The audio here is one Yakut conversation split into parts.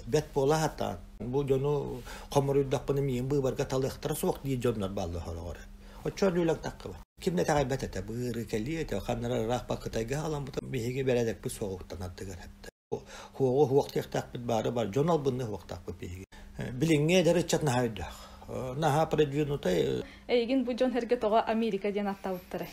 Бэт буола сатаан. Бу дьону хомуруйдахпына миигин быыбарга талыахтара суох диир дьоннор бааллар сороҕор. Оччоон үлэҥ таххыба. Ким да итэҕэйбэт этэ, быыры кэлиэ этэ, ханнара ыраах Кытайга халаммыта биһиги бэрээдэкпит суоҕуттан ардыгар эттэ. Хуоҕу хуох диэхтээхпит баары бар, дьон албынны хуохтаахпыт биһиги. Билиҥҥи эдэр ыччат наһаа өйдөөх. Наһаа продвинутай. Эйигин бу дьон эргэ тоҕо Америка диэн аттаабыттарай?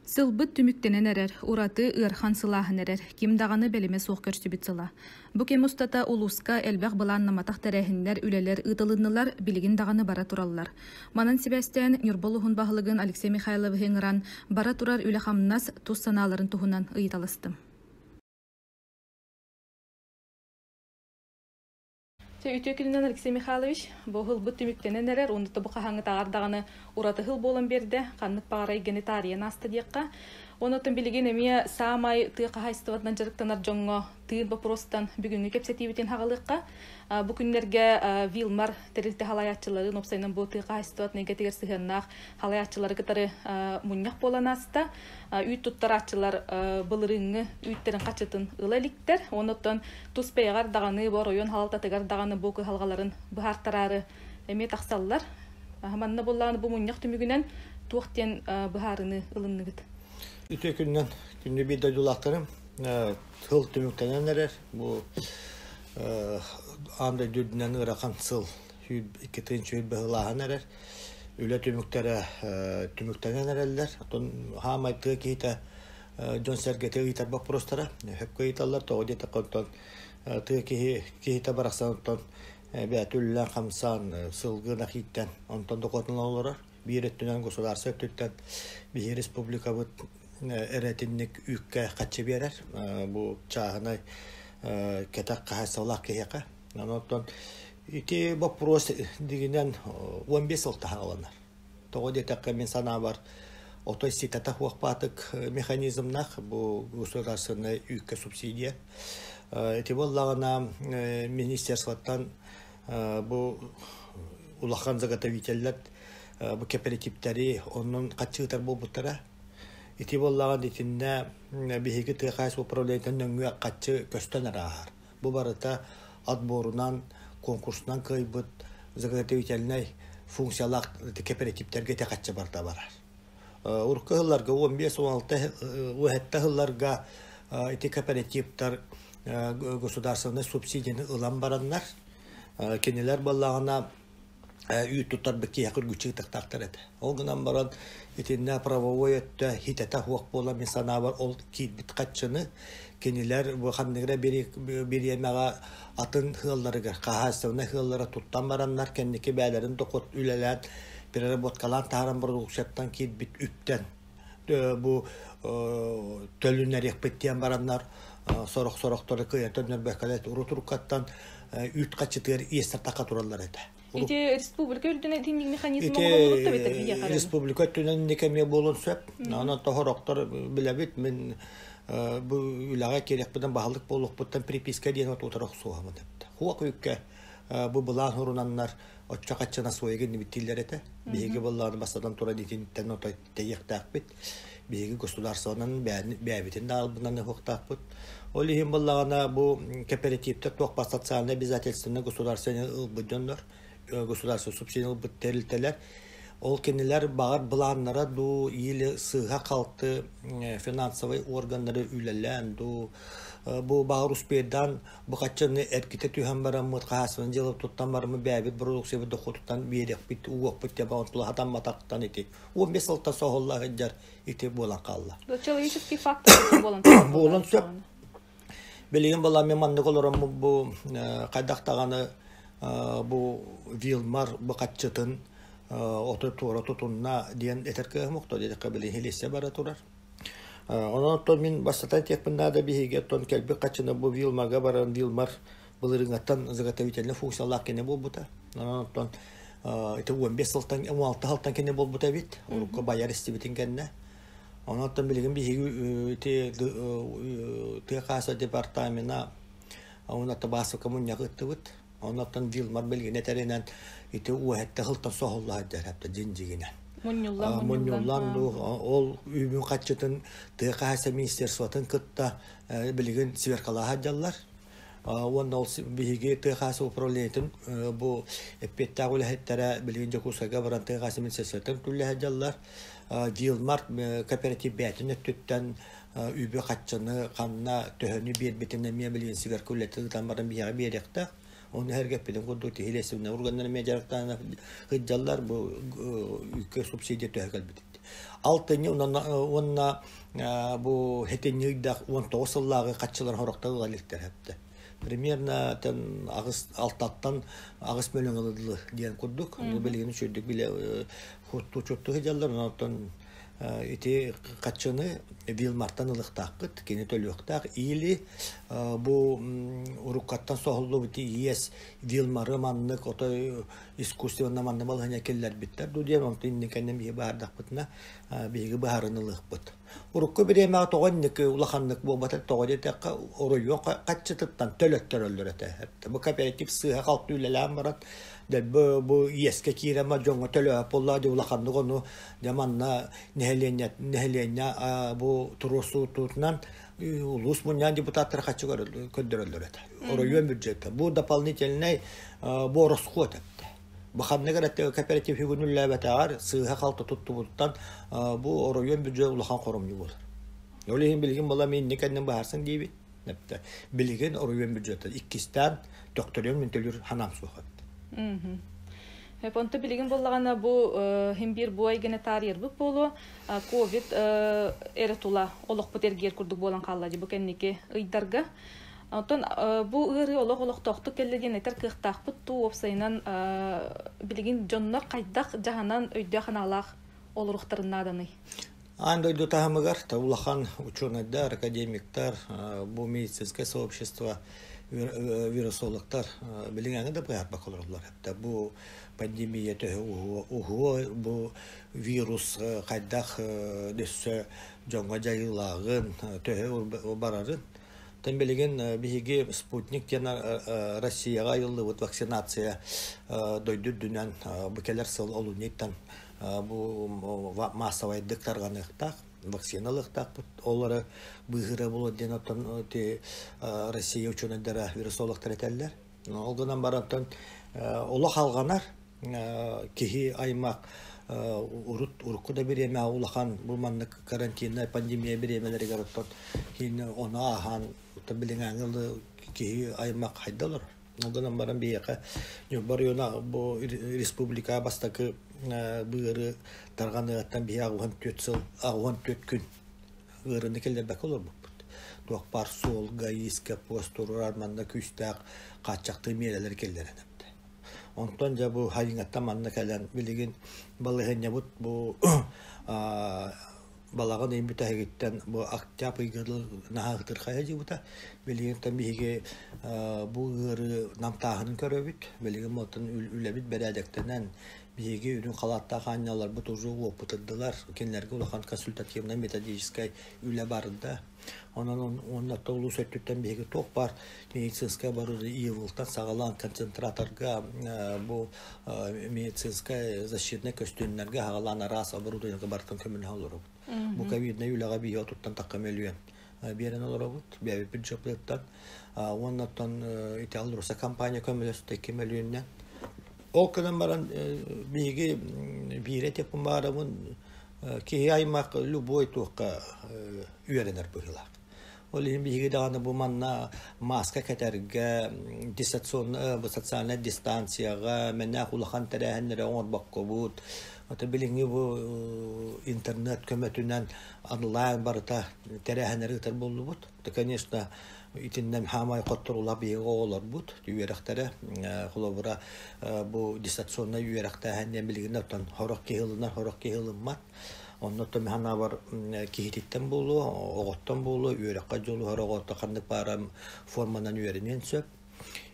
Сылбыт түмүктэнэн эрэр, ураты ыарахан сылааһын эрэр, ким даҕаны бэлэмэ суох көрсүбүт сыла. Бу кэм устата улууска элбэх былааннамматах тэрээһиннэр, үлэлэр ыытылыннылар, билигин даҕаны бара тураллар. Манан сибээстээн Ньурба улууһун баһылыгын Алексей Михайловиһы ыҥыран, бара турар үлэ-хамнас тус санааларын туһунан ыйыталастым. Чэ, үтүө күнүнэн Алексей Михайлович, бу ыһылбыт түмүктэнэн эрэр, уонна бу хаһааҥҥытааҕар даҕаны ураты ыһыл буолан биэрдэ, ханнык баҕар эйгэни таарыйан ааста диэххэ. Онон билигин эмиэ саамай тыа хаһаайыстыбатынан дьарыктанар дьоҥҥо тыын боппуруостан бүгүҥҥү кэпсэтиибитин хаҕалыахха. Бу күннэргэ Вилмар тэрилтэ халайааччыларын, уопсайынан бу тыа хаһаайыстыбатын эйгэтигэр сыһыаннаах халайааччылары кытары мунньах буолан ааста. Үүт туттарааччылар былырыыҥҥы үүттэрин хаччытын ыла иликтэр. Онон тус бэйэҕэр даҕаны, бу оройуон салалтатыгар даҕаны бу кыһалҕаларын быһаартараары эмиэ тахсаллар. Манна буоллаҕына бу мунньах түмүгүнэн туох диэн быһаарыныы ылынныгыт? Үтүө күнүнэн күндү биир дойдулаахтарым сыл түмүктэнэн эрэр. Бу аан дойду үрдүнэн ыарахан сыл 2 быһылааһын эрэр. Үлэ түмүктэрэ түмүктэнэн эрэллэр. Оттон хаамай тыа киһитэ дьон-сэргэтэ ыйытар боппуруостара сөпкө ыйыталлар. Тоҕо диэтэххэ оттон тыа киһи киһитэ барахсан оттон бэйэтэ үлэлээн-хамсаан сылгы ынах ииттэн онтон дохуотунан олорор. Биир өттүнэн государство өттүттэн биһиги республикабыт эрэтинник үүккэ хаччы биэрэр. Бу чааһынай кэтэх хаһаайыстыбалаах киһиэхэ. Онон ити боппуруос дигинэн 15 сыл таһаҕаланар. Тоҕо диэтэххэ, мин санаабар, отой ситэтэ хуохпаатык механизмнаах бу государственнай үүккэ субсидия. Ити буоллаҕына министерствоттан бу улахан заготовителлэр бу кэпэрэтииптэри оннун хаччыытар буолбуттара. Ити буоллаҕына итиннэ биһиги тыа хаһаайыстыба управлениетын нөҥүө хаччы көстөн арааһар. Бу барыта отборунан, конкурсунан кыайбыт заготовительнай функциялаах кэпэрэтииптэргэ ити хаччы барыта барар. Урукку сылларга 15-16 уһэтте сылларга ити кооперативтар государственнай субсидияны ылан бараннар, кинилэр буоллаҕына үүт туттарбыт киһиэхэ үргүччү ытыктаахтар этэ. Ол гынан баран итиннэ правовой өттө хитэтэ суох буолан мин санаабар ол киирбит хаччыны кинилэр бу ханнык эрэ бириэмэҕэ атын ыалларыгар хаһаайыстыбаннай ыаллара туттан бараннар кэнники бэйэлэрин дохуот үлэлээн переработкалаан таһааран бородууксуйаттан киирбит үптэн бу төлүнэриэхпит диэн бараннар сорох-сорохтору кыайан төннөрбөккөлөр урут уруккаттан үүт хаччытыгар иэстэр такка тураллар этэ. Ити республика үрдүнэн итинник механизм оҥоһуллубут эбитэ биһиэхэ. Республика өттүнэн инник эмиэ буолуон сөп. Онон тоһорохтор билэбит мин бу үлэҕэ киириэхпинэн баһылык буолуохпуттан приписка диэн отутар охсуоһабын эбит. Хуох үүккэ бу былаан сурунаннар оччо хаччына суойга иннибиттииллэр этэ. Биһиги былааны бастатан туран итинтэн отой тэйиэхтээхпит. Биһиги государствонан бэйэбитин да албынан ыһыахтаахпыт. Ол иһин буоллаҕына бу кооперативтэр туох баар социальнай обязательствоны государственный ылбыт дьоннор, государство субсидия ылбыт тэрилтэлэр, ол кинилэр баҕар былааннара дуу или сыыһа-халты финансовай органнары үлэлээн дуу, бу баҕар успейдаан бу хаччыны эргитэ түһэн бараммыт хаһаайыстыбаны дьыала туттан бараммыт бэйэбит бородууксуйабыт дохуотуттан биэриэхпит ууохпут диэн онтулаһатамматахтан ити 15 сылтан соһулла сылдьар ити буолан хаалла. Человеческий фактор буолан буолан сөп. Билигин буолан мен маннык олороммут бу хайдах даҕаны бу Вилмар бу хаччытын оту туора тутунна диэн этэр кыаһым охто диэтэххэ билигин хилиэсэ бара турар. Онон оттон мин бастатан этиэхпин наада биһиги оттон кэлбит хаччыны бу Вилмарга баран Вилмар былырыыҥҥаттан заготовительнай функциялаах кини буолбута. Онон оттон ити 15 сылтан 16 сылтан кини буолбута эбит. Урукку байар истибитин кэннэ. Онон оттон билигин биһиги ити тыа хааса департамена уонна табаасыка мунньаҕы ыттыбыт. Онон Вилмар билигин этэринэн ити уоһэтте сылтан соһулла сылдьар хатта дьиҥ-дьиҥинэн. Мунньуллан Мунньуллан ол үүбүн хаччытын тыа хаһаайыстыба министерствотын кытта билигин сверкалаһа сылдьаллар. Уонна ол биһиги тыа хаһаайыстыба управлениетын бу эппиэттээх үлэһиттэрэ билигин Дьокуускайга баран тыа хаһаайыстыба министерствотын үллэһэ дьаллар. Дилмарт кооператив бэйэтин өттүттэн үбү хаччыны ханна төһөнү биэрбитин эмиэ билигин сигарка үлэтин ыытан баран биһиэхэ биэриэхтээх. Оны эргэппитин курдук тиһилиэстибинэ органнар эмиэ дьарыктаана сылдьаллар бу үккэ субсидия төһө кэлбит. Алтынньы уонна бу хетинньи ыйдах 19 сыллааҕы хаччылар хорохтор ыла иликтэр хэптэ. Примерно тэн аҕыс алтаттан 8 мөлөң ылыдылы диэн курдук. Бу билигин үчүгдүк биле хутту сылдьаллар. Онтон ити хаччыны Вилмартан ылыхтаахпыт, кини төлүөхтээх. Или бу уруккаттан соһуллубут иэс Вилмары маннык отой искусственно манны балаһыня киллэрбиттэр ду диэн онтон инникэннэ биһи баардахпытына биһиги быһаарыны ылыахпыт. Урукку бириэмэҕэ тоҕо инник улаханнык буолбата тоҕо диэтэххэ оройуон хаччытыттан төлөттөрөллөр этэ. Бу кооператив сыыһа халты үлэлээн баран дэлби бу иэскэ киирэн дьоҥҥо төлөөп буолла дии улаханнык ону дьэ манна нэһилиэнньэ нэһилиэнньэ бу туруорсуутунан улуус мунньаан депутаттара хаччы көрдөрөллөр этэ. Оройуон бюджета. Бу дополнительный бу ороскуот этэ. Бу ханнык эрэ кооператив үгүнүллээбэтэҕэр сыыһа халта туттубуттан бу оройуон бюджет улахан хоромньу буолар. Ол иһин билигин була мин инник кэннин баһарсын диибит. Билигин оройуон бюджета иккистээн төхтөрүөн мин төлүүр ханаам суох эбит. Онто билигин боллаҕына бу хим биир бу эйгэни таарыйарбыт буолуо ковид эрэ тула олохпут эргиэр курдук буолан хаалла дии бу кэнники ыйдарга. Оттон бу ыарыы олох олохтоохтук кэллэ диэн этэр кыахтаахпыт туу уопсайынан билигин дьоннор хайдах дьаһанан өйдөөх анаалаах олоруохтарын нааданый? Аан дойду таһымыгар улахан учуонайдар, академиктар, бу медицинское сообщество, вирусологтар билиҥҥэ да быһаарбакка олороллор. Бу пандемия төһө уһуо, бу вирус хайдах өссө дьоҥҥо дьайыылааҕын, төһө барарын. Тэн билигин биһиги Спутник диэн Россияҕа айыллыбыт вакцинация дойду үрдүнэн бу кэлэр сыл олунньуттан бу массовайдык тарҕаныахтаах вакцина ылыахтаахпыт. Ол быыһыра буолуо диэн оттон Россия учуонайдара вирусологтар этэллэр. Ол гынан баран олох алҕанар киһи аймах урут урукку да бириэмэ улахан бу маннык карантинная пандемия бириэмэлэригэр оттон киин ону ааһан билиҥээҥи киһи аймах хайда олорор. Ол гынан баран биһиэхэ Ньурба оройуона бу республика бастакы быары тарҕаныаттан биһи 84 сыл 84 күн ыарыыны киллэрбэккэ олорбуппут. Туох баар суолга, иискэ, пост турар манна күүстээх хааччахтыы миэрэлэри киллэрэн эбит. Онтон дьэ бу хайыҥаттан манна кэлэн билигин балаһыанньабыт бу балаҕан ыйын бүтэһигиттэн бу октябрь ыйга наһаа ытырхайа дьыбыта. Билигин биһиги бу ыарыы намтааһынын көрөбүт. Билигин оттон үлэбит бэрээдэктэнэн биһиги үрүҥ халааттаах аанньалларбыт уже уопутырдылар. Кинилэргэ улахан консультативнай методическай үлэ барда. Онон уонна улуус өттүттэн биһиги туох баар медицинскэй оборудование ИВЛтан саҕалаан концентраторга бу медицинскай защитнай көстүүннэргэ хаҕалаан араас оборудованиега барытын көмөлөһө олоробут. Бу ковиднай үлэҕэ биһиги отуттан тахха мөлүйүөн биэрэн олоробут. Бэйэбит бюджеппытыттан. Уоннаттан ити Алроса компания көмөлөстө 2 мөлүйүөннэн. Ол гынан баран биһиги биирэ теппин баарабын киһи аймах любой туохха үөрэнэр быһыылаах. Ол иһин биһиги даҕаны бу манна маска кэтэргэ, дистанционная социальная дистанцияҕа мэнээх улахан тэрээһиннэри оҥорбоккобут. Ото билиҥҥи бу интернет көмөтүнэн онлайн барыта тэрээһиннэри ыытар буоллубут. То, конечно, итиннэн хаамай хотторулар биһиги оҕолорбут үөрэхтэрэ холобура бу дистанционнай үөрэхтээһин диэн билигин оттон сорох киһи ылынар, сорох киһи ылыммат. Онно санаабар киһититтэн буолуо, оҕоттон буолуо, үөрэххэ дьулуһар оҕото ханнык баара форманан үөрэниэн сөп.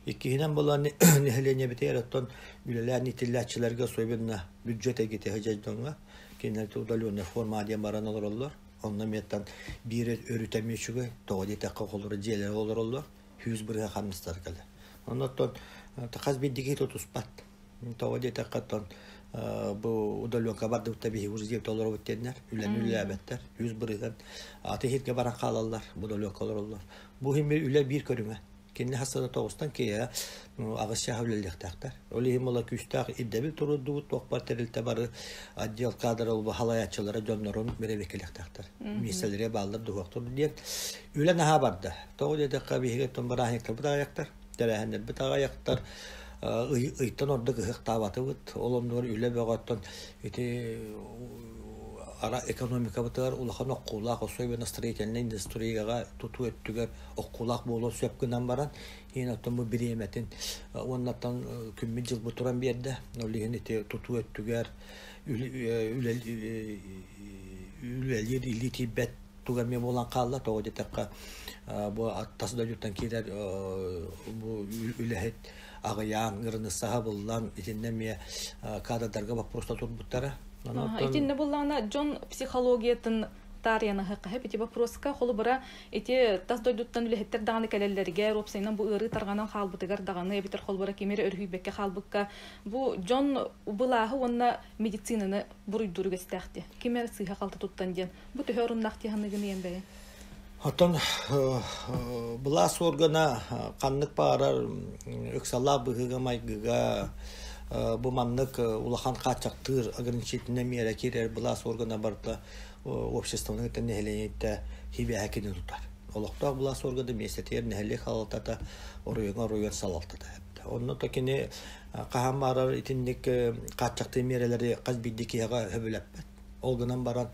Иккиһинэн буолан нэһилиэнньэбитигэр оттон үлэлээн иитиллээччилэргэ особенно бюджет эйгэтэ сылдьар дьоҥҥо кинилэр удаленная форма диэн баран олороллор. Онно эмиэттэн биир өрүтэ эмиэ үчүгэй. Тоҕо диэтэххэ оҕолоро дьиэлэрэ олороллор, 100% хамнастар кэлэр. Оннуттан хас биирдии киһи тутуспат. Тоҕо диэтэххэ оттон бу удаленка бардыбыт биһиги уже дьиэбит олоробут диэннэр үлэни үлэлээбэттэр 100% аты иһиргэ баран хаалаллар удаленка олороллор. Бу иһин үлэ биир көрүҥэ. Кинини хаста да тоҕустан киэһэ аҕыс чааһа үлэлиэхтээхтэр. Ол иһин була күүстээх ирдэбил туруордубут, туох баар тэрилтэ бары отдел кадр халайааччылара дьоннорун бэрэбиэркэлиэхтээхтэр. Миэстэлэрэ бааллар дуһуохтур диэн. Үлэ наһаа барда. Тоҕо диэтэххэ, биһиги оттон бырааһынньыктарбыт аҕыйахтар, тэрээһиннэрбит аҕыйахтар, ыйтан ордук ыһыктаабатыбыт. Ол оннугар үлэ бөҕөттөн ити ара экономикабытыгар улахан оккуулаах, особенно строительнай индустрияҕа тутуу өттүгэр оккуулаах буолуон сөп гынан баран, иһин оттон бу бириэмэтин уоннаттан күммүт дьылбыт туран биэрдэ. Ол иһин ити тутуу өттүгэр үлэлиир илии тиийбэт туга эмиэ буолан хаалла. Тоҕо диэтэххэ, бу тас дойдуттан киирэр бу үлэһит аҕыйаан, кыраныыссаҕа буллан, итиннэ эмиэ кадрдарга боппуруоста турбуттара. Итиннэ буллаҕына дьон психологиятын таарыйан аһыахха ити боппуруоска холобура ити тас дойдуттан үлэһиттэр даҕаны кэлэллэригэр уопсайынан бу ыарыы тарҕанан хаалбытыгар даҕаны эбэтэр холобура ким эрэ өрүһүйбэккэ хаалбыкка бу дьон былааһы уонна медицинаны буруйдуур үгэстээхти ким эрэ сыыһа-халты туттан диэн бу төһө оруннаах дии саныыгын ийэм бэйэ? Оттон былаас органа ханнык баҕарар ыксалаах быһыыга-майгыга бу маннык улахан хааччахтыыр ограничительнай миэрэ киирэр былаас органа барыта обществоны кытта нэһилиэнньэтэ хибээһэ кини тутар. Олохтоох былаас органа миэстэтигэр нэһилиэк салалтата, оройуоҥҥа оройуон салалтата. Онно то кини хаһан баҕарар итинник хааччахтыыр миэрэлэри хас биирдии киһиэхэ сөбүлэппэт. Ол гынан баран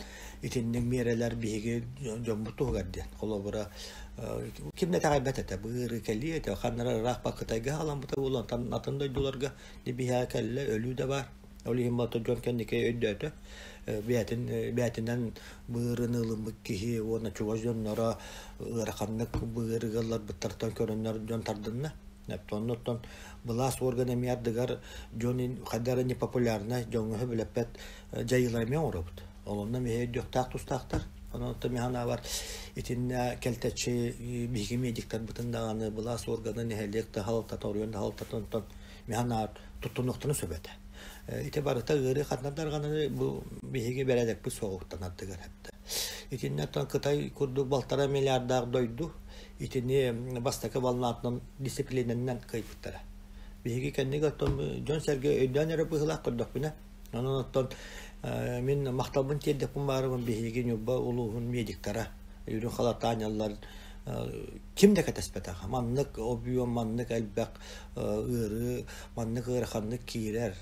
итинник миэрэлэр биһиги дьоммут туһугар диэн. Холобура, ким да итэҕэйбэт этэ, быыры кэлиэ этэ, ханнара ыраах Кытайга халаммыта буолан, атын дойдуларга биһиэхэ кэллэ, өлүү да баар. Ол иһин бата дьон кэнники өйдөөтө. Бэйэтин бэйэтинэн быырын ылыммыт киһи уонна чугас дьонноро ыараханнык быырыга ылларбыттартан көрөннөр дьон тардынна. Оннуттан былаас органа эмиэ ардыгар дьон хайдах эрэ непопулярнай, дьоҥҥо сөбүлэппэт дьайыылары эмиэ оҥоробут. Ол онно эмиэ өйдүөхтээх тустаахтар. Онон мин санаабар итиннэ кэлтэччи биһиги медиктарбытын даҕаны былаас органа нэһилиэк да салалтата, оройуон да салалтата онтон мин санаабар туттунуохтарын сөп этэ. Ити барыта ыарыы ханна дарҕанары бу биһиги бэрээдэкпит суоҕуттан ардыгар эттэ. Итиннэ оттон Кытай курдук балтараа миллиардаах дойду итини бастакы волнатынан дисциплинэнэн кыайбыттара. Биһиги кэннигэ оттон дьон-сэргэ өйдөөн эрэ быһыылаах көрдөхпүнэ, онон оттон мин махталбын тиэрдэхпин баарыбын биһиги Ньурба улууһун медиктара, үрүҥ халатаанньалар ким да кэтэспэтэх. Маннык объем, маннык элбэх ыарыы, маннык ыараханнык киирэр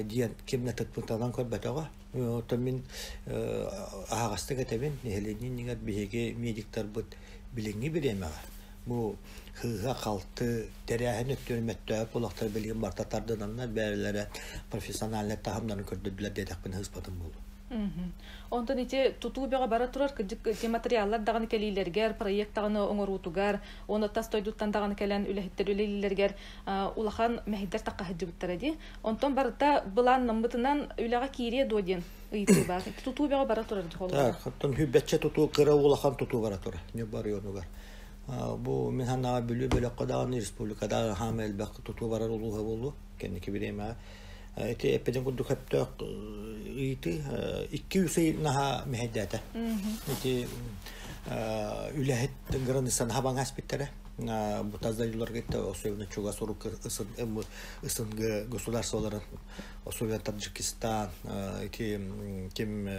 диэн ким да тыппытынан көрбөтөҕө. Оттон мин аһаҕастык этэбин, нэһилиэнньэ иннигэр биһиги медиктарбыт билиҥҥи бириэмэҕэ бу сыыһа-халты тэрээһин өттүнэн мөттөөк олохтор билигин барыта тардынаннар бэйэлэрэ профессиональнай таһымнарын көрдөрдүлэр диэтэхпинэ сыыспатым буолуо. Онтон ити тутуу бөҕө бара турар кырдьык ити материаллар даҕаны кэлиилэригэр, проект даҕаны оҥоруутугар, уонна тас дойдуттан даҕаны кэлэн үлэһиттэр үлэлииллэригэр улахан мэһэйдэр таххаһыдьыбыттара дии. Онтон барыта былааннаммытынан үлэҕэ киириэ дуо диэн ыйытыы баар. Тутуу бөҕө бара турар дьоһоллор. Так, оттон хүббэччэ тутуу кыра улахан тутуу бара турар Ньурба оройуонугар. Бу мин санааҕа Бүлүү бөлөххө даҕаны республикада хаама элбэх тутуу барар улууһа буолуо кэнники бириэмэҕэ. Ити эппитин курдук сөптөөх ыйытыы 2-3 ый наһаа мэһэйдээтэ. Ити үлэһит границаны хабаҥа эспиттэрэ. Бу тас дойдуларга особенно чугас урук СНГ государстволарын особенно Таджикистан, ити ким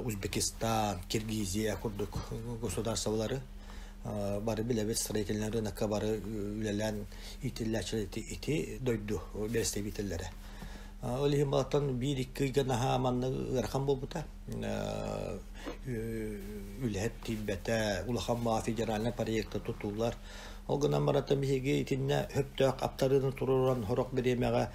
Узбекистан, Киргизия курдук государстволары бары билэбит строительный рынокка бары үлэлээн иитиллээччилэр ити дойду бэрэстэбиитэллэрэ. Ол иһин балаттан биир-икки ыйга наһаа маннык ыарахан буолбута. Үлэһит тиийбэтэ, улахан баҕа федеральнай проекта тутуллар. Ол гынан баран биһиги итиннэ сөптөөх аптарыыны туруоран сорох бириэмэҕэ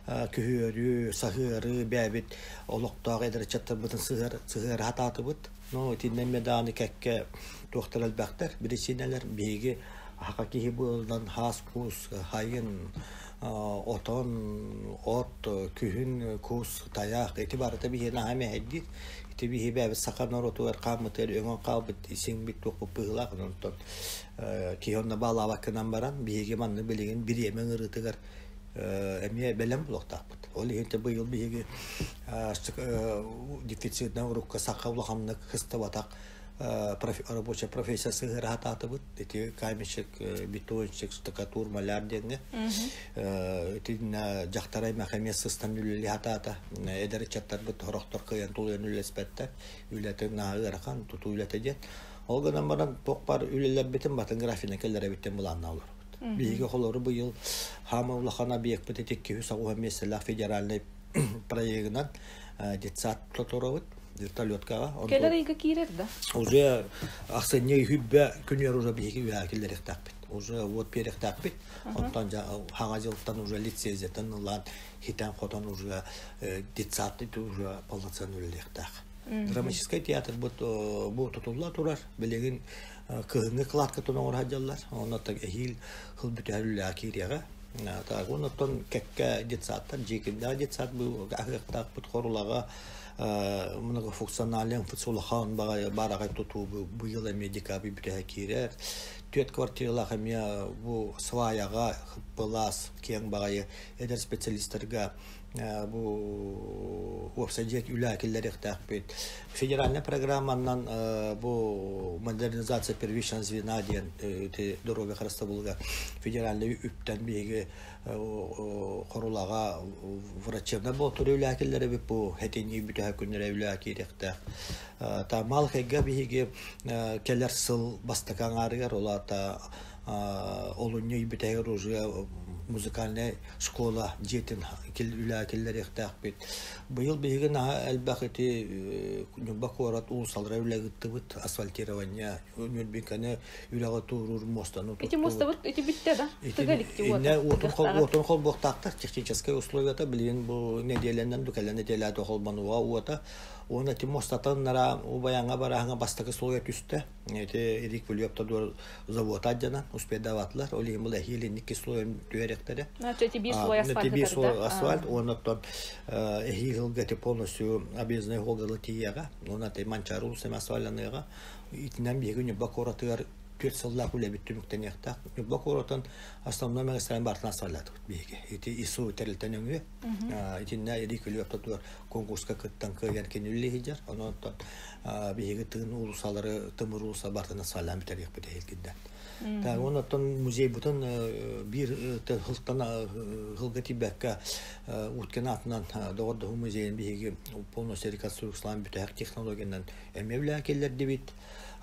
күһүөрү, саһыары бэйэбит олохтоох эдэр ыччаттарбытын сыһыара сатаатыбыт. Ну, итиннэ эмиэ даҕаны кэккэ туохтар элбэхтэр, биричиинэлэр биһиги аха киһи буолан хаас-куус, хайын, отон, от, күһүн, кус, тайах ити барыта биһиэнэ аһа мэһэйдиир. Ити биһи бэйэбит саха норуотугар хааммытыгар өҥөн хаалбыт исиҥбит туохпут быһыылаах онтон киһи онно баалаабаккынан баран биһиги манна билигин бириэмэ ыҥырыытыгар эмиэ бэлэм буолуохтаахпыт. Ол иһин быйыл биһиги дефицитнэй урукка саха улаханнык кыстыбатах. Рабочая профессия сыһыара сатаатыбыт. Ити каменщик, бетонщик, штукатур, маляр диэҥҥэ. Итиннэ дьахтар аймах эмиэ сыстан үлэлии сатаата. Эдэр ыччаттарбыт сорохтор кыайан тулуйан үлэлэспэттэр. Үлэтэ наһаа ыарахан, тутуу үлэтэ диэн. Ол гынан баран туох баар үлэлэрбитин батын графина кэллэрэбиттэн былааннаа олоробут. Биһиги холору быйыл хаама улахан объекпыт ити 290 миэстэлээх федеральнай проегынан детсад туруорабыт вертолеткаҕа. Кэлэр ыйга киирэр да? Уже ахсынньы үһүббэ күнүгэр уже биһиги үөһэ киллэриэхтээхпит. Уже вот биэриэхтээхпит. Оттон хаҥа дьылтан уже лицензиятын ылан, хитэн-хотон уже детсад уже полноценно үлэлиэхтээх. Драматическай театрбыт бу тутулла турар. Билигин кыһыҥҥы кладкатын оҥоро сылдьаллар. Онно эһиил сыл бүтэр үлэҕэ киириэҕэ. Онтон кэккэ детсадтар, дьиэкиндээх детсад бу аһыахтаахпыт Хорулаҕа многофункциональный улахан баараҕай тутуу быйыл эмиэ декабрь бүтэһэ киирэр. Түөрт квартиралаах эмиэ бу сваяҕа былаас киэҥ баҕайы эдэр специалистарга бу уопсай дьиэ үлэ киллэриэхтээхпит. Федеральнай программанан бу модернизация первичного звена диэн доруобуйа харыстабылыгар федеральнай үптэн биһиги Хорулаҕа врачебнай буолтур үлэ киллэрэбит бу хэтинии бүтэһэ күннэрэ үлэ киириэхтээх. Та Малхайга биһиги кэлэр сыл бастакы аҥаарыгар ол аата олунньу бүтэһигэр уже музыкальная школа дьиэтин үлэ киллэриэхтээхпит. Быйыл биһиги наһаа элбэх ити Ньурба куорат уулуссалара үлэ ыыттыбыт, асфальтирование, Ньурбинканы үрэҕи туоруур муостаны Ити муостабыт ити бүттэ да? Тыга иликти уота. Уотун холбуохтаахтар техническай условията билигин бу нэдиэлэнэн ду кэлэн нэдиэлээтэ холбонуоҕа уота. Уонна ити муостатын нара убайаҥа барааһыҥа бастакы слоя түстэ. Ити Ирик Вильёптодор завод адьанан успедаватлар. Ол иһин бұл эһиил инники слоем түһэриэхтэрэ. Эти биир слой асфальт. Биир слой асфальт. Оннуттан эһиил сылга ити полностью объездной холгалы тиийэҕэ. Онон ити Манчары улуус асфальтаныаҕа. Итинэн биһиги Ньурба куоратыгар 4 сыллаах үлэбит түмүктэниэхтээх. Ньурба куоратын основной магистралын барытын асфальтаатыбыт биһиги. Ити ИСУ тэрилтэн өҥүө. Итиннэ Ирий Күлүөп конкурска кыттан кыайан кини үлэлиһидьэр. Онон биһиги тыын уулуссалары, тымыр уулусса барытын асфальтаан бүтэриэхпит эһилгиндэн. Так, онон музейбытын биир сылтан сылга тиийбэккэ Уткин аатынан доҕордоһуу музейын биһиги полностью реконструкциялаан бүтэһик технологиянан эмиэ үлэҕэ киллэрдибит.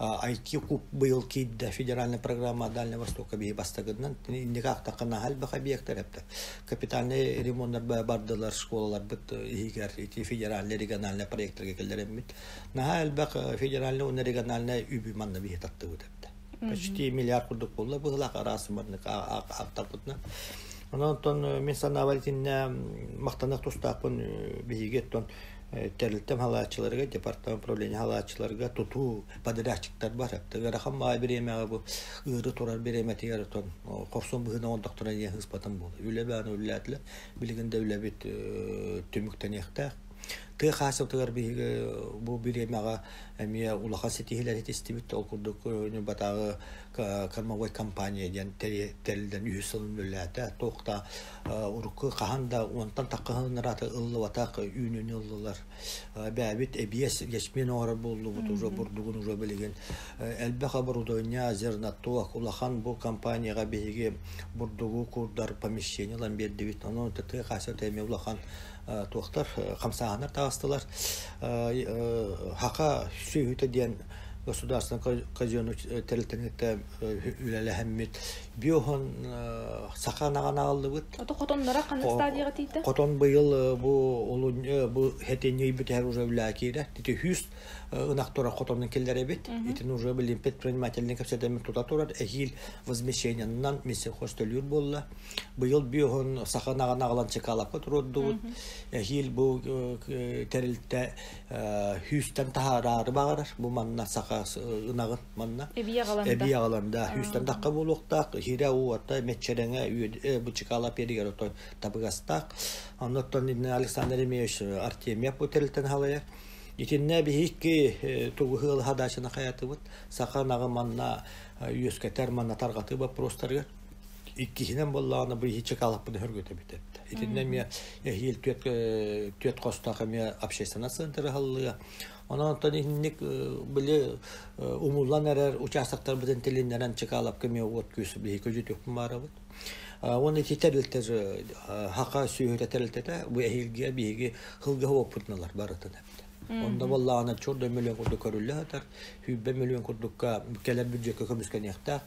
IT-куб быйыл киирдэ федеральная программа Дальнего Востока биһи бастакытынан инники аахтахха наһаа элбэх объектар эптэ. Капитальный ремоннар бардылар школаларбыт иһигэр ити федеральный региональный проекттарга киллэреммит. Наһаа элбэх федеральный уонна региональный үбү манна биһи таттыбыт эптэ. Почти миллиард курдук буолла быһылаах араас маннык аахтарбытына. Онон оттон мин санаабар итиннэ махтаныах тустаахпын биһиги оттон тэрилтэм халааччыларыгар, департамент управления халааччыларыгар тутуу подрядчиктар бар. Ыарахан баай бириэмэҕэ бу ыары турар бириэмэтигэр отон хорсун быһыынан оҥордохторо диэн сыыспатым буолла. Үлэ бааны үлэлээтилэр. Билигин да үлэбит түмүктэниэхтээх. Тыа хаачыстыбатыгар биһиги бу бириэмэҕэ эмиэ улахан ситиһиилэри ситистибит. Ол курдук Ньурбатааҕы кормовой компания диэн тэриллэн үһүс сылын үлэлээтэ. Туох да урукку хаһан да уонтан таххаһын ыраата ыллыбатах үүнүүнү ыллылар. Бэйэбит эбиэс ячмень оҥорор буоллубут уже бурдугун уже билигин элбэх оборудование зерноток улахан бу компанияҕа биһиги бурдугу куурдар помещение ылан биэрдибит. Онон тыа хаачыстыбата эмиэ улахан туохтар хамсааһыннар таҕыстылар. Хака сүөһүтэ диэн государственный казенный тэрилтэни кытта үлэлэһэммит биоһон саха анаҕан аҕаллыбыт. Ото хотонноро ханнык стадияҕа тиийдэ? Хотон быйыл бу олунньу бу хэтинньи бүтэр уже үлэ киирэ. Ити 100 ынах турар хотонун киллэрэбит. Итини уже билин предпринимательный кэпсэтэммит тута турар. Эһиил возмещениянан мессельхоз төлүүр буолла. Быйыл биоһун саха ынаҕын аҕалан чекалапка туруордубут. Эһиил бу тэрилтэ хүүстэн таһаараары баҕарар. Бу манна саха ынаҕын манна. Эбии аҕаланда. Хүүстэн тахха буолуохтаах. Хирэ ууата мэччэрэҥэ бу чекалап yerигэр отой табыгастаах. Оннуттан Александр Емельевич Артемьев бу тэрилтэн халайар. Итиннэ биһикки тугу ыалы хадачыны хаятыбыт. Саха ынаҕы манна үөскэтэр, манна тарҕатыы боппуруостарыгар. Иккиһинэн буоллаҕына бу иһи чекалаппыны хөргөтөбүт эбит. Итиннэ эмиэ эһиил түөрт түөрт хостоох эмиэ общественный центр аһыллыа. Онон оттон инник били умуллан эрэр участоктарбытын тилиннэрэн Чекалапка эмиэ уот күүс биһи көдьүтүөхпүн баарабыт. Уонна ити тэрилтэ хака сүөһүтэ тэрилтэтэ бу эһиилгэ биһиги хылга уоппутуналар барытын эбит. Онно буоллаҕына чур да мөлүөн курдук көрүллэ сытар, 120 мөлүөн курдукка кэлэр бюджекка көмүскэниэхтээх.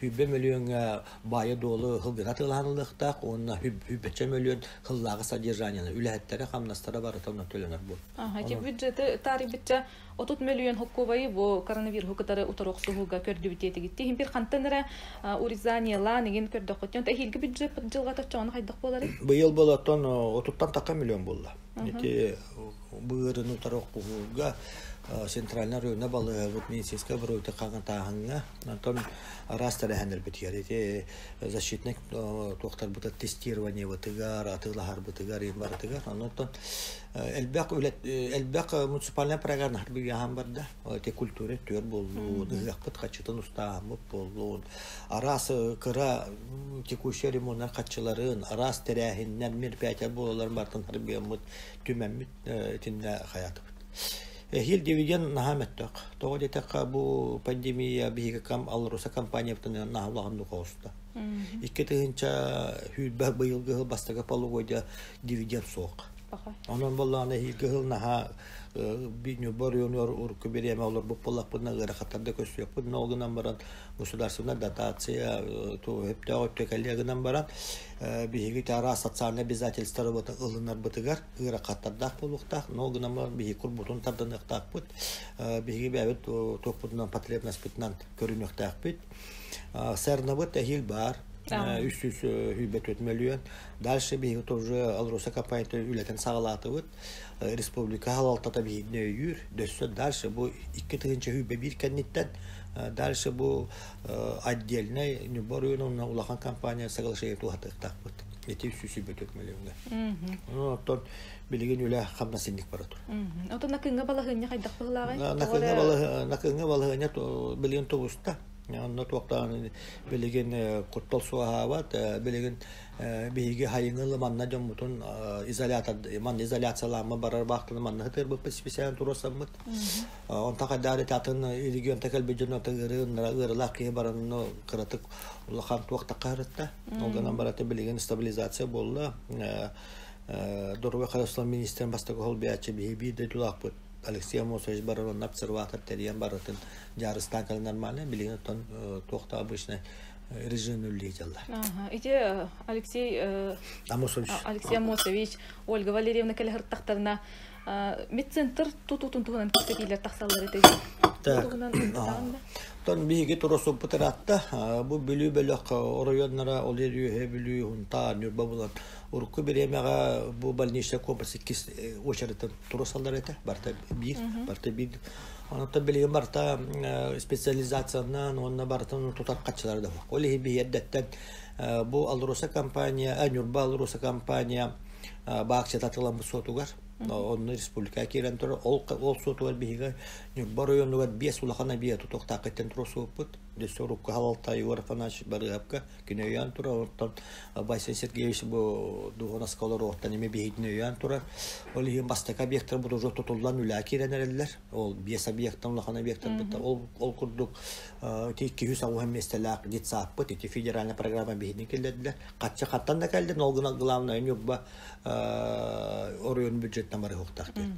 120 мөлүөҥҥэ баайы-дуолу сылгыга атыылаһаныллыахтаах уонна 120 мөлүөн сыллааҕы содержаниены үлэһиттэрэ, хамнастара барыта онно төлөнөр буолла. Ага, ити бюджеты таарыйбычча 30 мөлүйүөн хоккуобайы бу коронавируһу кытары утары охсуһууга көрдүбүт диэтигит. Иһин бир хантан эрэ урезаниелаан игин көрдөххүтүн эһиилги бюджет дьылҕата чоҕону хайдах буоларый? Быйыл болоттон 30-тан тахха миллион буолла. Ити быырын утары охсуһууга центральный районна балыһабыт медицинскэй буруйта хаҥатааһыҥҥа, онтон араас тэрээһиннэрбитигэр ити защитник туохтарбыта тестированиебытыгар, атыылаһарбытыгар, барытыгар. Онтон элбэх үлэ элбэх муниципальный программа быйаһан барда. Ити культура түөр буоллун, ыһыахпыт хаччытын устааһыммыт буоллун, араас кыра текущий ремоннар хаччыларын, араас тэрээһиннэр, мероприятия буолаларын бартын харбыаммыт, түмэммит итиннэ хаятыбыт. Эһиил дивиденд наһаа мөттөх. Тоҕо диэтэххэ, бу пандемия биһиги кам Алроса компаниябытын наһаа улаханнык оҕуста. 2020 быйылгы сыл бастакы полугодие дивиденд суох. Онон буоллаҕына эһиилги сыл наһаа Ньурба оройуонугар урукку бириэмэ олорбут буоллахпытына ыарахаттар да көрсүөхпүт. Но ол гынан баран государственная дотация өптөөх өттө кэлиэ гынан баран биһиги араас социальный обязательстволары ылынарбытыгар ыарахаттардаах буолуохтаах. Но ол гынан баран биһиги курбутун тардыныахтаахпыт. Биһиги бэйэбит туохпутунан потребностьпытынан көрүнүөхтээхпит. Сэрнабыт эһиил баар. 324 мөлүйүөн. Дальше биһиги тоже Алроса компанията үлэтин саҕалаатыбыт. Республика халалтата биһигини өйүүр. Дөссө дальше бу 2021 кэнниттэн дальше бу отдельный Ньурба оройуонун улахан компания соглашение туһатыахтаахпыт. Ити 324 мөлүйүөҥҥэ. Оттон билигин үлэ хамнас инник бара тур. Отон Накыҥҥа балаһыанньа хайдах быһылааҕый? Накыҥҥа балаһыанньа билигин тубуста. Онно туохтаан билигин куттал суоһаабат. Билигин биһиги хайыҥы манна дьоммутун изолятор манна изоляциялаама барар баахтаны манна хытырбыппыт специально туруорсаммыт. Онто хайдаары атын регионта кэлбит дьон ыарылаах киһи баранны кыратык улахан туохтакка харытта. Ол гынан барата билигин стабилизация буолла. Доруобуйа харыстабылын министрин бастакы холбуйааччы биһи биир дойдулаахпыт Алексей Амосович барар онно обсерватор тэрийэн барытын дьаарыстаан кэлэн нормально билигин оттон туохта обычный режим үллии дьаллар. Ити Алексей Амосович. Алексей Амосович, Ольга Валерьевна кэлэ сырыттахтарына медцентр тутуутун туһунан кэпсэтиилэр тахсаллар этэ. Так. Тон биһиги туросуппут ыраатта. Бу Бүлүү бөлөх оройуоннара ол Үөһэ Бүлүү, Хунтаар, Ньурба булан урукку бириэмэҕэ бу больничный комплекс иккис очередтан туросаллар этэ. Барта биир, барта биир. Онон билигин барта специализациянан уонна барытын тутар хаччылар да. Ол иһи биһиэрдэттэн бу Алроса компания, Ньурба Алроса компания баакчата тыламмыт суотугар онно республика киирэн турар. Ол суотугар биһиги Ньурба оройуонугар биэс улахан объект тутуохтаах туросуоппут. Дөссө урукку халалта Егор Афанасьевич Барыһапка күн өйөөн турар. Оттон Василий Сергеевич бу дуһунаска олоруохтан эми биһигини өйөөн турар. Ол иһин бастакы объекттар бу уже тутуллан үлэ киирэн эрэллэр. Ол биэс объекттан улахан объекттар бытта. Ол курдук ити 280 миэстэлээх детсадпыт, ити федеральная программа биһигини киллэрдилэр. Хаччы хаттан да кэлдин, ол гына главное Ньурба оройуон бюджеттан барыһыахтаах диэн.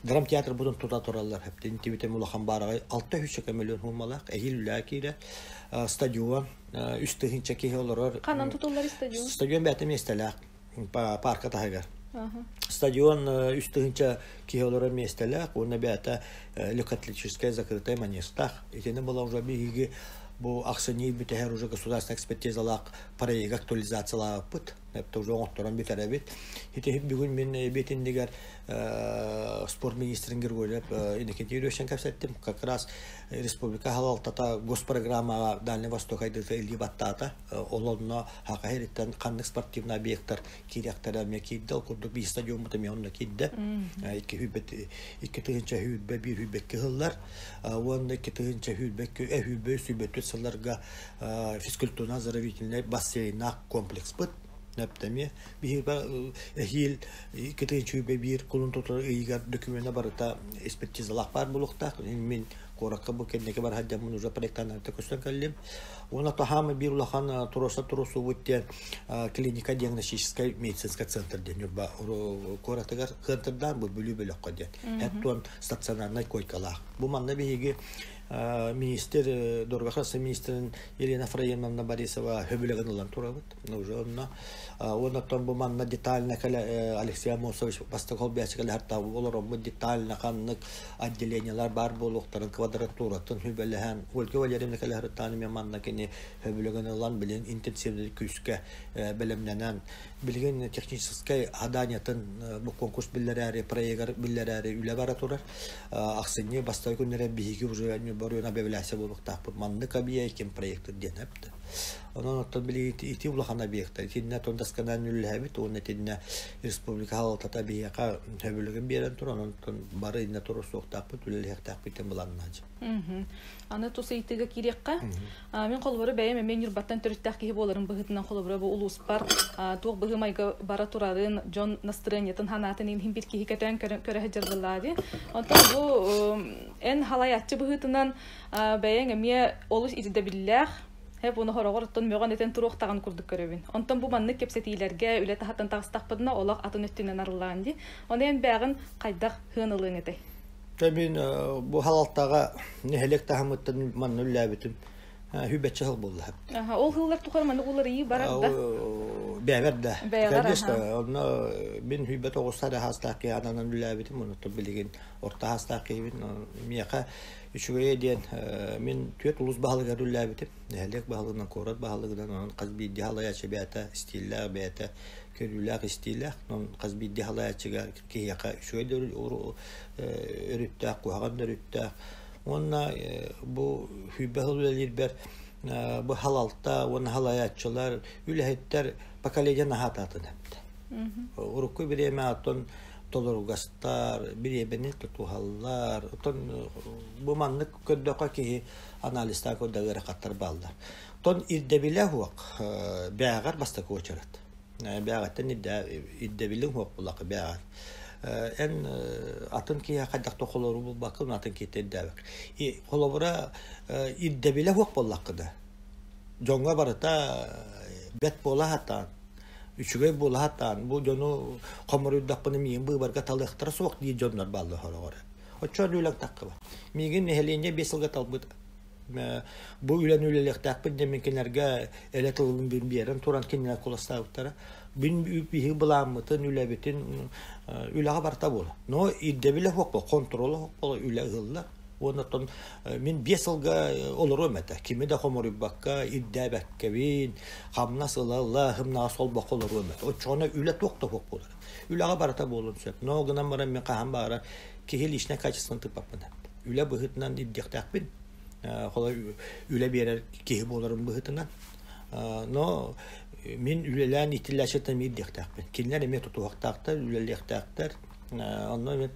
Драм театр бутун тута тураллар. Хэптин тибитем улахан баарагай 600 миллион суммалаах эһиил үлэ киирэ стадион 3000 киһи олорор. Ханан тутуллар стадион? Стадион бэйэтэ миэстэлээх парка таһыгар. Стадион 3000 киһи олорор миэстэлээх уонна бэйэтэ легкоатлетическая закрытая манежтаах. Итини була уже биһиги бу ахсынньы бүтэһэр уже государственная экспертизалаах проект актуализациялаабыт. Эпте уже оҥотторон бүтэрэбит. Ити бүгүн мин битиннигэр спорт министрин Григорьев Иннокентий Юрьевичтан кэпсэттим. Как раз республика халалтата госпрограммаҕа Дальний Восток айдыыта илии баттаата. Ол онно Хаха ириттэн ханнык спортивный объектар киириэхтэрэ эмиэ киирдэ. Ол курдук биир стадиоммут эмиэ онно киирдэ. 2021 сыллар уонна 2021 сылларга физкультурно-оздоровительный бассейнаах комплекспыт Нэптэмиэ биһиги эһиил 2021 кулун тутар ыйыгар докумена барыта экспертизалаах баар буолуохтаах. Мин куоракка бу кэнники бар сылдьаммын уже проектанарта көстөн кэллим. Уонна таһаамы биир улахан туруорса туруорсуубут диэн клиника диагностическай медицинскай центр диэн Ньурба куоратыгар центрдаан бу Бүлүү бөлөххө диэн. Хэт стационарнай койкалаах. Бу манна биһиги министр Дорбахас министрин Елена Фраимовна Борисова хөбүлэгин ылан турабыт. Уже онно оннотон бу манна детально кэлэ Алексей Амосович бастакы холбуйааччы кэлэ олороммут детально ханнык отделениялар баар буолуохтарын квадратуратын хүбэлэһэн Ольга Валерьевна кэлэ хартааны мен манна кини хөбүлэгин ылан билин интенсивный күүскэ бэлэмнэнэн билигин техническэй заданиятын бу конкурс биллэрээри проегар биллэрээри үлэ бара турар. Ахсынньы бастакы күннэрэ биһиги уже боруона бэбилээсэ буолуохтаахпыт. Маннык объект ким проектыр диэн эпти. Онон оттон билигин ити улахан объекта. Итиннэ тон досконально үлэлэһэбит уонна итиннэ республика халалтата биһиэхэ сөбүлэгин биэрэн туран, онтон бары иннэ туруорсуохтаахпыт, үлэлэһиэхтээхпит диэн былааннаачы. Аны тус ыйытыыга киириэххэ. Мин холобуру бэйэм эмиэ Ньурбаттан төрүттээх киһи буоларым быһыытынан холобура бу улууспар туох быһыы-майгы бара турарын, дьон настырыанньатын санаатын иһин бир киһи көтөөн көрө сылдьар буоллаа Онтон бу эн халайааччы быһыытынан бэйэҥ эмиэ олус ирдэбиллээх Хэп уну хороҕор оттон мөҕөн этэн туруохтаҕын курдук көрөбүн. Онтон бу маннык кэпсэтиилэргэ үлэ таһаттан таҕыстахпытына олох атын өттүнэн арыллаан дии. Ону эн бээҕин хайдах хыан ылыаҥ этэй? Мин бу халалтаҕа нэһилиэк таһымыттан манна үллээбитим хүбэччэ сыл буолла. Ол сыллар тухары маннык уларыйыы барар да? Бэбэр да. Конечно, онно мин хүбэт оҕустар хаастаах киһи ананан үллээбитим, онуттан билигин орто хаастаах киһибин. Миэхэ үчүгэйэ диэн мин түөрт улус баһылыгар үллээбитим. Нэһилиэк баһылыгынан, куорат баһылыгынан, онон хас биирдии халайааччы бэйэтэ стиллээх, бэйэтэ көрүүлээх, истиилээх. Онон хас биирдии халайааччыга киһиэхэ үчүгэй да өрүттээх, куһаҕан да өрүттээх. Уонна бу сүүрбэ сыл үлэлиирбэр бу халалта уонна халайааччылар, үлэһиттэр поколение наһаатаатын эптэ. Урукку бириэмэ оттон толоругастар, бириэмэни тутуһаллар. Оттон бу маннык көрдөххө киһи анализтаан көрдө ыарахаттар бааллар. Тон ирдэбилэ суох бээҕэр бастакы уочарат. Бээҕэттэн ирдэбилиҥ суох буллахха бээҕэр. Эн атын киһиэхэ хайдах да холору булбаккын, атын киһиттэн ирдээбэк. Холобура ирдэбилэ суох буоллаххына, дьоҥҥо барыта бэт буола сатаан, үчүгэй буола сатаан, бу дьону хомуруйдахпына миигин быыбарга талыахтара суох диир дьоннор бааллар сороҕор. Оччоҕо үлэҥ таххыба. Миигин нэһилиэнньэ 5 сылга талбыт бу үлэни үлэлиэхтээхпит диэн мин кинилэргэ элэ тылын биэрэн туран кинилэр куластаабыттара. Бүн биһиги былааммытын, үлэбитин үлэҕэ барта буола. Но ирдэбилэ суох буола, контрола суох буола, үлэ ыһыллар. Уонна оттон мин 5 сылга олоруом этэ. Кими да хомуруйбакка, ирдээбэккэбин, хамнас ыла-ыла, хымнаҕа солбокко олоруом этэ. Оччоҕуна үлэ туох да суох буолар. Үлэҕэ барыта буолуон сөп. Но гынан баран мин хаһан баҕарар киһи личнай качествоны тыыппаппын. Үлэ быһыытынан ирдиэхтээхпин. Холобур, үлэ биэрэр киһи буоларым быһыытынан. Но мин үлэлээн иитиллээччиттэн эмиэ ирдиэхтээхпин. Кинилэр эмиэ тутуһуохтаахтар, үлэлиэхтээхтэр. Онно мин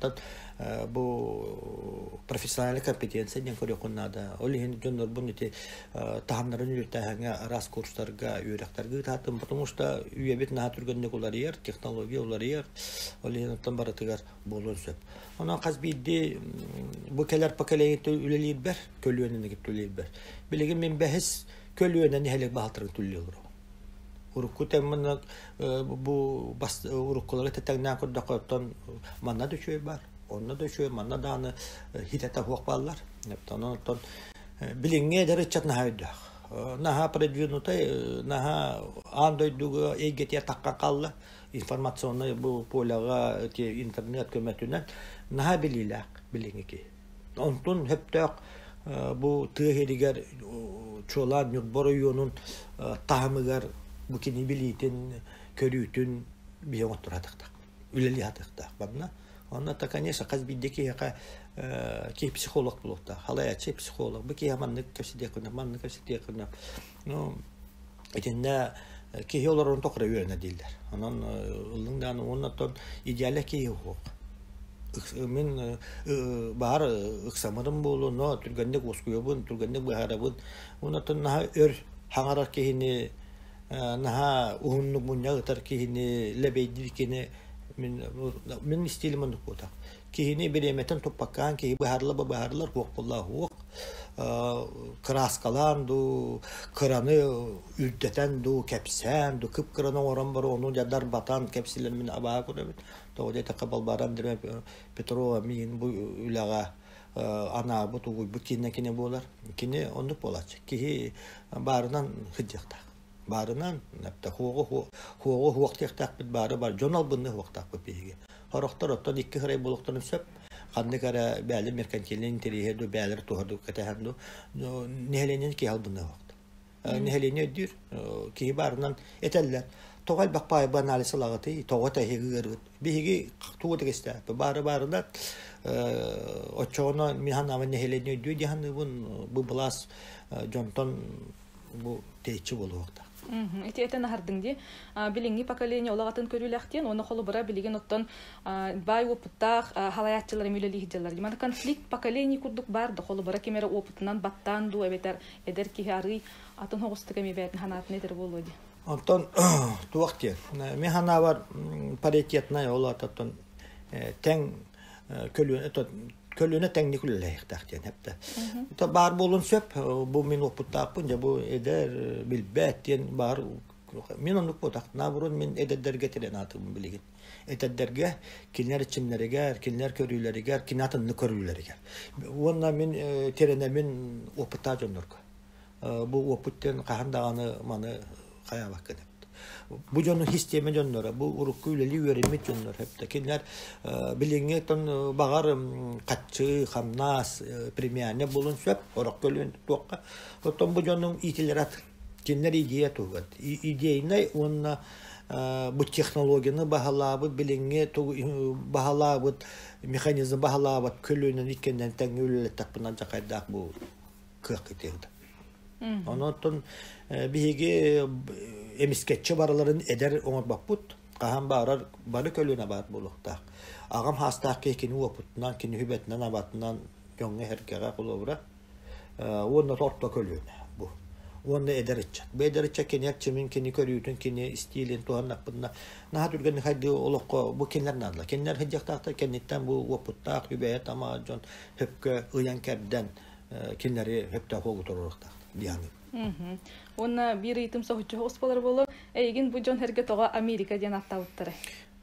бу профессиональная компетенция диэн көрүөххүн наада. Ол иһин дьоннорбун ити таһымнарын үөрэхтээһиҥҥэ араас курстарга, үөрэхтэргэ ыытаатым, потому что үйэбит наһаа түргэнник уларыйар, технология уларыйар. Ол иһин оттон барытыгар буолуон сөп. Онон хас биирдии бу кэлэр поколение үлэлиирбэр, көлүөнэни кытта үлэлиирбэр. Билигин мин бэһис көлүөнэ нэһилиэк баһылтарын түллүү олоробун. Урукку тэммин бу бас уруккулары тэтэҥнээн көрдөххө оттон манна да үчүгэй бар, онно да үчүгэй, манна даҕаны хитэтэ суох бааллар. Онон оттон билиҥҥи эдэр ыччат наһаа өйдөөх. Наһаа продвинутай, наһаа аан дойдуга эйгэтигэр таххан хаалла. Информационнай бу поляҕа ити интернет көмөтүнэн наһаа билиилээх билиҥҥи киһи. Онтун сөптөөх бу тыа иһигэр чуолаан Ньурба оройуонун таһымыгар Бу кини билиитин, көрүүтүн биһи оҥотторо сатыахтаах. Үлэлии сатыахтаах. Манна онно та конечно хас биирдии киһиэхэ киһи психолог буолуохтаах. Халайааччы психолог. Бу киһи маннык кэпсэтиэххинэ, маннык кэпсэтиэххинэ. Ну, итиннэ киһи олорорун тохро үөрэнэ дииллэр. Онон ыллыҥ даҕаны уонна оттон идеальнай киһи суох. Мин баар ыксамырым буолуо, но түргэнник уоскуйабын, түргэнник быһаарабын. Уонна оттон наһаа өр хаҥарар киһини, наһаа уһуннук мунньах ытар киһини, лэбэйдиир киһини мин мин стилим оннук буолтах. Киһини бириэмэтин туппаккаан киһи быһаарылар быһаарылар хуох буолла хуох кырааскалаан дуу, кыраны үрдэтэн дуу, кэпсээн дуу, кып-кыраны оҥорон баран ону дьадар батан кэпсилэр мин абаа көрөбүн. Тоҕо диэтэххэ Балбаара Андреевна Петрова миигин бу үлэҕэ анаабыт, угуйбут киинэ кини буолар. Кини оннук буолааччы. Киһи баарынан сылдьыахтаах. Баарынан, хуоҕу хуоҕу хуохтиахтаахпыт баары бар дьон албынны хуохтаахпыт биһиги. Сорохтор оттон икки хырай буолуохтарын сөп. Ханнык эрэ бэйэлэр меркантильнай интэриэһи ду бэйэлэр туһа ду кэтэһэн ду нэһилиэнньэни киһи албынныа суохтар. Нэһилиэнньэ өйдүүр киһи баарынан этэллэр. Тоҕо элбэх баайба анализ ылаҕытый, тоҕо тэһиги ыарыгыт. Биһиги тугу да кэстээппит. Баары баарынан оччоҕуна мин санаабын нэһилиэнньэ өйдүө дии саныыбын. Бу былаас дьонтон бу тэйиччи буолуохтаах. Ити этэн аһардыҥ дии. Билиҥҥи поколение олох атын көрүүлээх диэн, уонна холобура билигин оттон баай уопуттаах халайааччылар эми үлэлии сылдьаллар. Маны конфликт поколений курдук баар да холобура ким эрэ уопутунан баттаан дуу эбэтэр эдэр киһи арыый атын соҕустук эми бэйэтин санаатын этэр буолуо дии. Онтон туох диэн, мин санаабар паритетнай ол оттон тэҥ көлүөнэ көлүөнэ тэҥник үлэлэһиэхтээх диэн эптэ. Баар буолуон сөп, бу мин уопуттаахпын, дьэ бу эдэр билбэт диэн баар мин оннук буотах. Наоборот мин эдэрдэргэ тирэн аатыбын билигин. Эдэрдэргэ, кинилэр иччимнэригэр, кинилэр көрүүлэригэр, кини атынны көрүүлэригэр. Уонна мин тирэнэмин опыттаах дьоннорго. Бу опыт диэн хаһан даҕаны маны хайаабаккын бу дьону систиэмэ дьонноро, бу урукку үлэлии үөрэммит дьоннор хэптэ. Кинилэр билиҥҥи тон баҕар хаччы, хамнас, премиальный буолун сөп, орох көлүөн туохха. Оттон бу дьонуҥ иитилэр атын. Кинилэр идея туһугар. Идейнай уонна бу технологияны баһылаабыт, билиҥҥи баһылаабыт, механизм баһылаабат көлүөнэн иккеннэн тэҥҥэ үлэлэттэхпинэ алдьархайдаах бу кыах китиэхтэ. Онон биһиги эмискэччи барыларын эдэр оҥорбоппут. Хаһан баарар бары көлүөнэ баар буолуохтаах. Аҕам хаастаах киһи кини уопутунан, кини хүбэтинэн, абатынан дьоҥҥо эһэргэҕэ холобура уонна орто көлүөнэ бу. Уонна эдэр ыччат. Бу эдэр ыччат кини эрчимин, кини көрүүтүн, кини истиилин туһаннахпытына наһаа түргэнник хайдыы олоххо бу кинилэр наадалар. Кинилэр сылдьыахтаахтар кэнниттэн бу уопуттаах, үбэйэ-тама дьон сөпкө ыйан-кэрдэн кинилэри сөптөөх уолу туруоруохтаах дии саныыбын. Уонна биир ыйытым соһуччу соҕус буолар буолуо. Эйигин бу дьон эргэ тоҕо Америка диэн ааттаабыттара?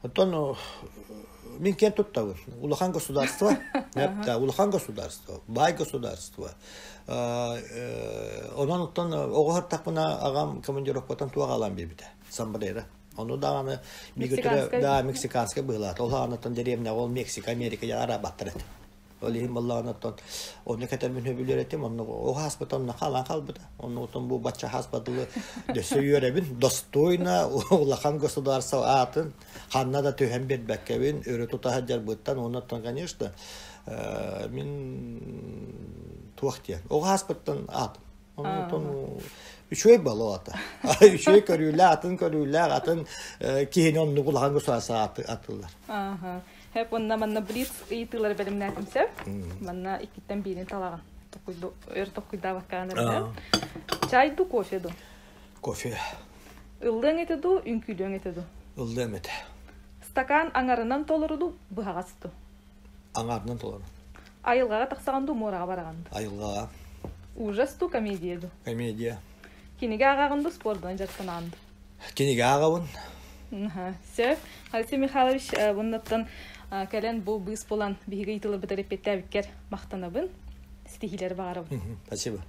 Оттон мин киэн туттабын. Улахан государство, улахан государство, баай государство. Онон оттон оҕо сыртахпына аҕам командировкаттан туох аҕалан биэрбитэ. Сомбреро. Ону даҕаны да мексиканскай быһыылаата. Ол аҕаныттан дэриэбинэҕэ ол Мексика, Америка араабаттар этэ. Ол иһин буоллаҕына оттон ону кэтэммин сөбүлүүр этим, онно ол хааспыта онно хаалан хаалбыта. Онно оттон бу бачча хааспатылы дөссө үөрэбин, достойно улахан государство аатын ханна да түһэн биэрбэккэбин, өрө тута сылдьарбыттан, уонна оттон, конечно, мин туох диэн, ол хааспыттан аатым. Онтон үчүгэй бало ата. Үчүгэй көрүүлээх, атын көрүүлээх, атын киһини оннук улахан государство атыллар. Аха. Хэп онна манна блиц ыйытыылары бэлэмнээтим сөп. Манна иккиттэн биирин талаҕын. Токуйду, өр токуйдаабаккаан эрэ. Чай ду, кофе ду? Кофе. Ыллыаҥ этэ ду, үҥкүүлүөҥ этэ ду? Ыллыам этэ. Стакан аҥарынан толору ду, быһаҕас ду? Аҥаарынан толору. Айылҕаҕа тахсаҕын ду, муораҕа бараҕын ду? Айылҕаҕа. Ужас ду, комедия ду? Комедия. Кинигэ ааҕаҕын ду, спордунан дьарыктанаҕын ду? Кинигэ ааҕабын. Сөп. Алексей Михайлович, bundan кэлэн бу быыс булан биһиги ыйытыларбытыгар эппиэттээбиккэр махтанабын. Ситиһиилэри баҕарабын. Спасибо.